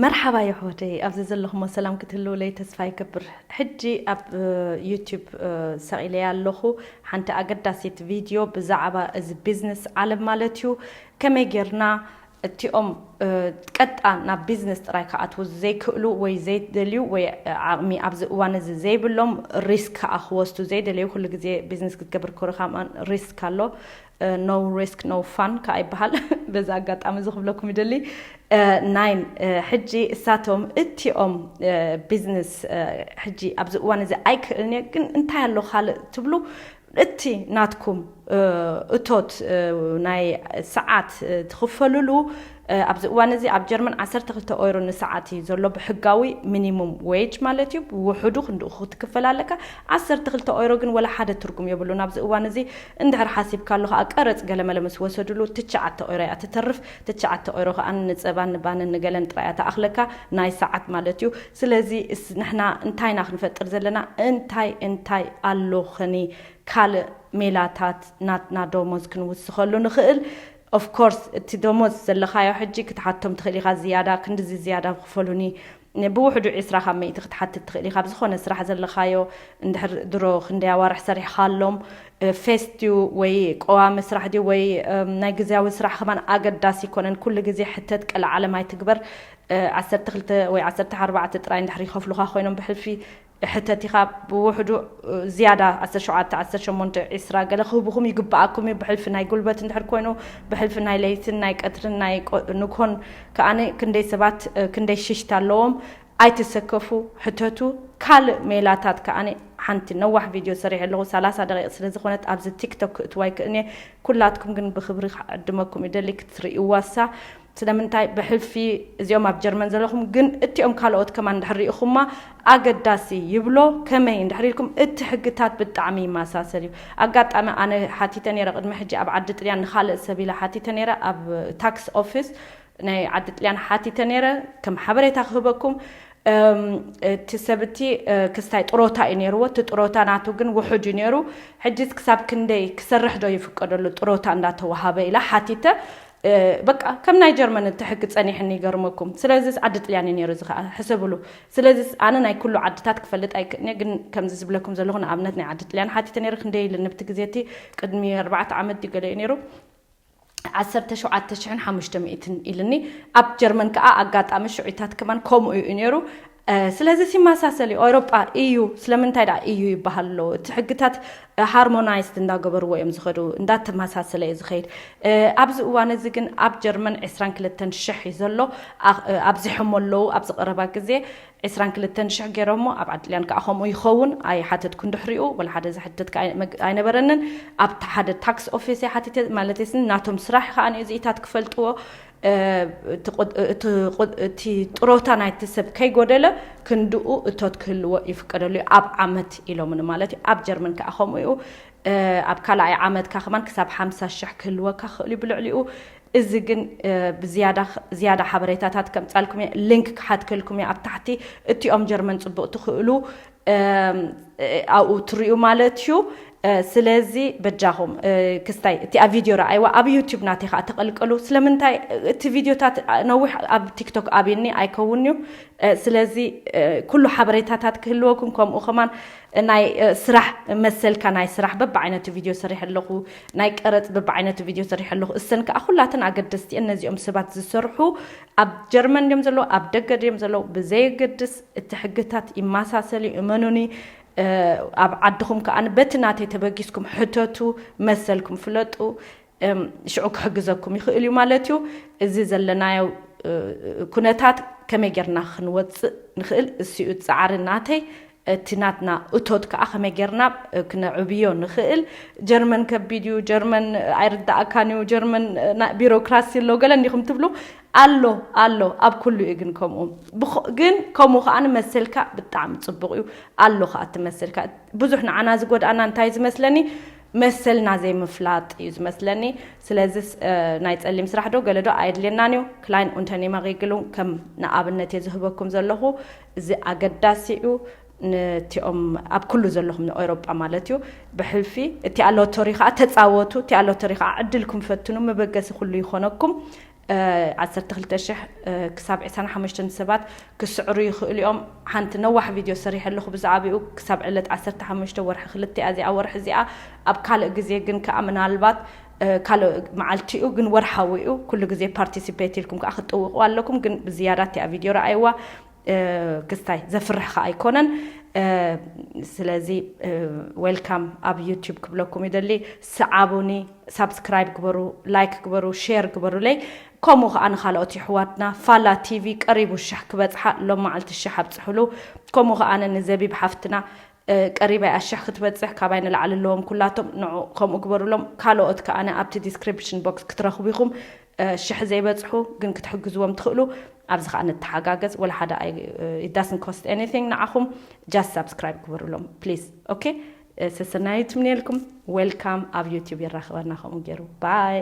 መርሓባ የሕወተይ፣ ኣብዚ ዘለኹሞ ሰላም ክትህልውለይ ተስፋ ይገብር። ሕጂ ኣብ ዩቲዩብ ሰቒለያ ኣለኹ ሓንቲ ኣገዳሲት ቪድዮ ብዛዕባ እዚ ቢዝነስ ዓለም ማለት እዩ። ከመይ ጌርና እቲኦም ቀጥታ ናብ ቢዝነስ ጥራይ ክኣትዉ ዘይክእሉ ወይ ዘይደልዩ ወይ ዓቕሚ ኣብዚ እዋን እዚ ዘይብሎም፣ ሪስክ ከዓ ክወስዱ ዘይደለዩ፣ ኩሉ ግዜ ቢዝነስ ክትገብር ኮርኻ ሪስክ ኣሎ። No risk no fun ከዓ ይበሃል። በዚ ኣጋጣሚ እዚ ክብለኩም ይደሊ። ናይን ሕጂ እሳቶም እቲኦም ቢዝነስ ሕጂ ኣብዚ እዋን እዚ ኣይክእልን እየ፣ ግን እንታይ ኣሎ ካልእ ትብሉ? እቲ ናትኩም እቶት ናይ ሰዓት ትኽፈልሉ ኣብዚ እዋን እዚ ኣብ ጀርመን ዓሰርተ ክልተ ኦይሮ ንሰዓት እዩ ዘሎ፣ ብሕጋዊ ሚኒሙም ዌጅ ማለት እዩ። ብውሕዱ ክንድኡ ክትክፈል ኣለካ። ዓሰርተ ክልተ ኦይሮ ግን ወላ ሓደ ትርጉም የብሉን ኣብዚ እዋን እዚ። እንድሕር ሓሲብካሉ ከዓ ቀረፅ ገለመለ ምስ ወሰድሉ ትሽዓተ ኦይሮ እያ ትተርፍ። ትሽዓተ ኦይሮ ከዓ ንፀባን ንባንን ንገለን ጥራይ እያ ትኣኽለካ፣ ናይ ሰዓት ማለት እዩ። ስለዚ ንሕና እንታይ ኢና ክንፈጥር ዘለና? እንታይ እንታይ ኣሎ ኸኒ ካልእ ሜላታት ናትና ደሞዝ ክንውስኸሉ ንኽእል? ኦፍኮርስ እቲ ደሞዝ ዘለኻዮ ሕጂ ክትሓቶም ትኽእል ኢኻ። ዝያዳ ክንድዚ ዝያዳ ክፈሉኒ፣ ብውሕዱ ዒስራ ካብ ሚእቲ ክትሓትት ትኽእል ኢኻ። ኣብ ዝኾነ ስራሕ ዘለኻዮ እንድሕር ድሮ ክንደይ ኣዋርሕ ሰሪሕኻሎም፣ ፌስት ድዩ ወይ ቀዋሚ ስራሕ ድዩ ወይ ናይ ግዜያዊ ስራሕ ከማን ኣገዳሲ ኣይኮነን። ኩሉ ግዜ ሕተት ቀልዓለም ኣይትግበር። ዓሰርተ ክልተ ወይ ዓሰርተ ኣርባዕተ ጥራይ እንድሕር ይኸፍሉኻ ኮይኖም ብሕልፊ ሕተት ኢኻ። ብውሕዱ ዝያዳ ዓሰርተ ሸውዓተ፣ ዓሰርተ ሸሞንተ፣ ዒስራ ገለ ክህቡኹም ይግብኣኩም እዩ። ብሕልፊ ናይ ጉልበት እንድሕር ኮይኑ፣ ብሕልፊ ናይ ለይትን ናይ ቀትርን ናይ ንኮን ከኣነ ክንደይ ሰባት ክንደይ ሽሽት ኣለዎም። ኣይትሰከፉ፣ ሕተቱ። ካልእ ሜላታት ከኣነ ሓንቲ ነዋሕ ቪድዮ ሰሪሐ ኣለኹ፣ ሰላሳ ደቂቕ ስለ ዝኾነት ኣብዚ ቲክቶክ ክእትዋ ኣይክእልን እየ። ኩላትኩም ግን ብክብሪ ክዕድመኩም ይደሊ ክትርእይዋሳ። ስለምንታይ ብሕልፊ እዚኦም ኣብ ጀርመን ዘለኹም ግን እቲኦም ካልኦት ከማን እንድሕር ርኢኹማ ኣገዳሲ ይብሎ። ከመይ እንድሕር ኢልኩም እቲ ሕግታት ብጣዕሚ ይመሳሰል እዩ። ኣጋጣሚ ኣነ ሓቲተ ነይረ ቅድሚ ሕጂ ኣብ ዓዲ ጥልያን ንኻልእ ሰብ ኢለ ሓቲተ ነይረ ኣብ ታክስ ኦፊስ ናይ ዓዲ ጥልያን ሓቲተ ነይረ ከም ሓበሬታ ክህበኩም። እቲ ሰብ እቲ ክስታይ ጥሮታ እዩ ነይርዎ። እቲ ጥሮታ ናቱ ግን ውሑድ እዩ ነይሩ። ሕጂስ ክሳብ ክንደይ ክሰርሕ ዶ ይፍቀደሉ ጥሮታ እንዳተዋሃበ ኢላ ሓቲተ። በቃ ከም ናይ ጀርመን እቲ ሕጊ ጸኒሕኒ ይገርመኩም። ስለዚስ ዓዲ ጥልያን እዩ ነይሩ እዚ ኸኣ ሕሰብሉ። ስለዚስ ኣነ ናይ ኩሉ ዓድታት ክፈልጥ ኣይክእልንየ፣ ግን ከምዚ ዝብለኩም ዘለኹ ንኣብነት ናይ ዓዲ ጥልያን ሓቲተ ነይረ። ክንደይ ኢልኒ ብቲ ግዜ እቲ ቅድሚ ኣርባዕተ ዓመት ድዩ ገለ እዩ ነይሩ። ዓሰርተ ሸውዓተ ሽሕን ሓሙሽተ ሚእትን ኢልኒ። ኣብ ጀርመን ከኣ ኣጋጣሚ ሽዑታት ከማን ከምኡ እዩ ነይሩ። ስለዚ ሲመሳሰል እዩ። ኤውሮጳ እዩ። ስለምንታይ ደኣ እዩ ይበሃል ኣሎ? እቲ ሕግታት ሃርሞናይዝድ እንዳገበርዎ እዮም ዝኸዱ፣ እንዳተመሳሰለ እዩ ዝኸይድ። ኣብዚ እዋን እዚ ግን ኣብ ጀርመን ዕስራን ክልተን ሽሕ እዩ ዘሎ። ኣብዚሖሞ ኣለዉ ኣብዚ ቀረባ ግዜ። ዕስራን ክልተን ሽሕ ገይሮሞ፣ ኣብ ዓዲ ጥልያን ከዓ ከምኡ ይኸውን። ኣይሓተትኩን ድሕሪኡ፣ ወላ ሓደ ዝሕተት ከዓ ኣይነበረንን። ኣብቲ ሓደ ታክስ ኦፊስ እየ ሓቲተ፣ ማለት ስኒ ናቶም ስራሕ ከዓ ንእዚኢታት ክፈልጥዎ። እቲ ጥሮታ ናይቲ ሰብ ከይጎደለ ክንድኡ እቶት ክህልዎ ይፍቀደሉ እዩ ኣብ ዓመት ኢሎምኒ ማለት እዩ። ኣብ ጀርመን ከዓ ከምኡ እዩ። ኣብ ካልኣይ ዓመትካ ከማን ክሳብ ሓምሳ ሽሕ ክህልወካ ክኽእል እዩ ብልዕሊኡ። እዚ ግን ብዝያዳ ሓበሬታታት ከምፃልኩም እየ፣ ሊንክ ክሓትከልኩም እየ ኣብ ታሕቲ። እቲኦም ጀርመን ፅቡቕ ትኽእሉ ኣብኡ ትሪኡ ማለት እዩ። ስለዚ በጃኹም ክስታይ እቲኣ ቪድዮ ረኣይዋ፣ ኣብ ዩቲዩብ ናተይ ከዓ ተቐልቀሉ። ስለምንታይ እቲ ቪድዮታት ነዊሕ ኣብ ቲክቶክ ኣብኒ ኣይከውን እዩ። ስለዚ ኩሉ ሓበሬታታት ክህልወኩም፣ ከምኡ ከማን ናይ ስራሕ መሰልካ ናይ ስራሕ በብዓይነቱ ቪድዮ ሰሪሐ ኣለኹ። ናይ ቀረፅ በብዓይነቱ ቪድዮ ሰሪሐ ኣለኹ። እሰን ከዓ ኩላተን ኣገደስቲ እየን። ነዚኦም ሰባት ዝሰርሑ ኣብ ጀርመን ድዮም ዘለዉ ኣብ ደገ ድዮም ዘለዉ ብዘየገድስ እቲ ሕግታት ይመሳሰል እዩ። እመኑኒ። ኣብ ዓድኹም ከዓ በቲ ናተይ ተበጊስኩም ሕተቱ፣ መሰልኩም ፍለጡ። ሽዑ ክሕግዘኩም ይኽእል እዩ ማለት እዩ። እዚ ዘለናዮ ኩነታት ከመይ ጌርና ክንወፅእ ንኽእል፣ እሱ እዩ ፃዕሪ ናተይ። እቲ ናትና እቶት ከዓ ከመይ ጌርና ክነዕብዮ ንኽእል። ጀርመን ከቢድ እዩ፣ ጀርመን ኣይርዳእካን እዩ፣ ጀርመን ቢሮክራሲ ኣሎ ገለ እንዲኹም ትብሉ። ኣሎ ኣሎ፣ ኣብ ኩሉ እዩ ግን ከምኡ። ግን ከምኡ ከዓ ንመሰልካ ብጣዕሚ ፅቡቕ እዩ። ኣሎ ከዓ እቲ መሰልካ። ብዙሕ ንዓና ዝጎድኣና እንታይ ዝመስለኒ፣ መሰልና ዘይምፍላጥ እዩ ዝመስለኒ። ስለዚስ ናይ ፀሊም ስራሕ ዶ ገለ ዶ ኣየድልየናን እዩ። ክላይን ኡንተርኔመሪግሉን ከም ንኣብነት እየ ዝህበኩም ዘለኹ። እዚ ኣገዳሲ እዩ። ንቲኦም ኣብ ኩሉ ዘለኹም ንኤውሮጳ ማለት እዩ። ብሕልፊ እቲኣ ሎተሪ ከዓ ተፃወቱ። እቲኣ ሎተሪ ከዓ ዕድልኩም ፈትኑ፣ መበገሲ ኩሉ ይኾነኩም። ዓሰርተ ክልተ ሽሕ ክሳብ ዕስራን ሓሙሽተን ሰባት ክስዕሩ ይኽእሉ እዮም። ሓንቲ ነዋሕ ቪድዮ ሰሪሐ ኣለኹ ብዛዕባኡ። ክሳብ ዕለት ዓሰርተ ሓሙሽተ ወርሒ ክልተ እዚኣ፣ ወርሒ እዚኣ። ኣብ ካልእ ግዜ ግን ከዓ ምናልባት ካልእ መዓልቲኡ ግን ወርሓዊ እዩ። ኩሉ ግዜ ፓርቲሲፔት ኢልኩም ከዓ ክትጥውቑ ኣለኩም። ግን ብዝያዳ እቲኣ ቪድዮ ረኣይዋ። ክስታይ ዘፍርሕ ከዓ ኣይኮነን። ስለዚ ዌልካም ኣብ ዩቲዩብ ክብለኩም ይደሊ። ሰዓቡኒ፣ ሳብስክራይብ ግበሩ፣ ላይክ ግበሩ፣ ሼር ግበሩለይ። ከምኡ ከዓ ንካልኦት ይሕዋትና ፋላ ቲቪ ቀሪቡ ሽሕ ክበፅሓ ሎም መዓልቲ ሽሕ ኣብፅሕሉ። ከምኡ ከዓ ንዘቢብ ሓፍትና ቀሪባ እያ ሽሕ ክትበፅሕ። ካባይ ንላዕሊ ኣለዎም ኩላቶም። ንዑ ከምኡ ግበሩሎም። ካልኦት ከዓ ኣብቲ ዲስክሪፕሽን ቦክስ ክትረኽቡ ኢኹም። ሽሕ ዘይበፅሑ ግን ክትሕግዝዎም ትኽእሉ። ኣብዚ ከዓ ንተሓጋገዝ። ወላ ሓደ it doesn't cost anything ንዓኹም። Just ሳብስክራይብ ግበሩሎም ፕሊዝ። ኦኬ፣ ሰሰናዩ ትምንየልኩም። ዌልካም ኣብ ዩቲዩብ የራኽበና ከምኡ ገይሩ። ባይ።